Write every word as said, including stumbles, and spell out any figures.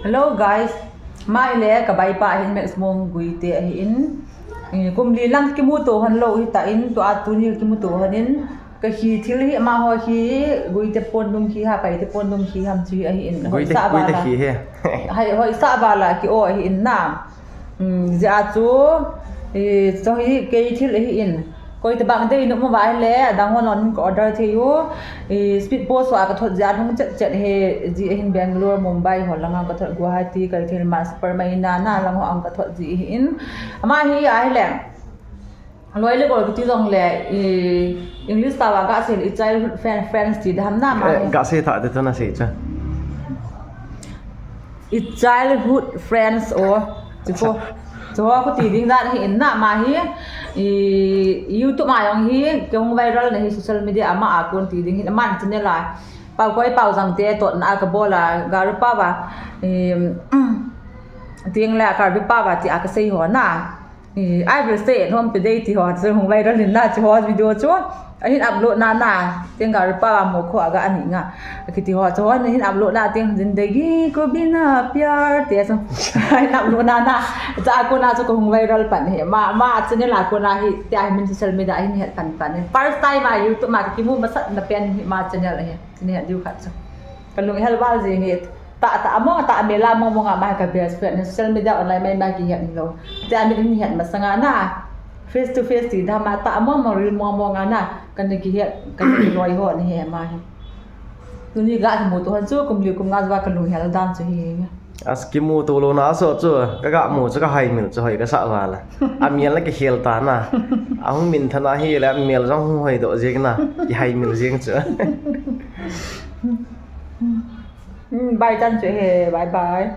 Hello guys, mai le ka bai pa hin Max Mong Guite ahi in. Eh, kum li lang kimu to han lo hi ta in, tua tuni kimu to han in. Ka hi thil hi ma ho hi Guite pon dum hi ha, pai te pon dum hi ham chi ahi in. Guite, sa Guite bala. Hi he. Hai, hoi sa bala ki o ahi in na. Hmm, zia chu, eh, cho hi kei thil ahi in. Koi te bang dei nu ma vai le, adang hon on ka order thei u. Eh, speed post wa ka thot zia hung chet chet he, ji ahin Bangalore, Mumbai ho langa ka thot, Guwahati, ka thil ma super mai na na lang ho ang ka thot ji ahi in. Ama hi ahi le. Loi le bol kiti jong le, eh, English ta wa ka sel i childhood friend, friends ti dam na ma. Eh, ka se tha te to na se cha. I childhood friends o. Chu ko. Chu ko ti ding dan hi in na ma hi. I YouTube ma jong hi, ke hung viral na hi social media ama a kon ti ding hi, man channel a. Pau koi pau jang te to na ka bola, ga ru pa wa. Em, ting le ka ru pa wa ti a ka sei ho na. Eh, I will stay at home today ti ho, chu hung viral in na, chu ho video chu. Ahin upload na na, ting ga ru pa wa mo kho aga ani nga. Kiti ho, chu ho ahin upload na, ting zindagi ko bina pyar te chu. Ahin upload na na, cha ko na chu ko hung viral pan he. Ma, ma channel a ko na hi, tia hi min social media hin het pan pan he. First time a YouTube ma kimu masat na pen hi ma channel he. Chini ha diu khat chu. Ka lunghel val jing e. Ta, ta, among, ta, mela mong mong a ma ka best friend. Social media online mai ma kihet ni lo. Te amin ni het masanga na. Face to face ti dam a ta among mong ril mong mong a na. Ka ni kihet, ka ni loi ho ni he ma hi. Tuni ga kimu to han chu, kum li kum nga jua ka lunghel dan chu hi. As kimu to lo na so chu, ka ga mu chu ka haimil chu hoi ka sa vala. Amel la kihel ta na. Ahung min thana hi le amel jong hung hoi doh jing na. Ki haimil jing chu. Hmm, bye tan chu he, bye bye.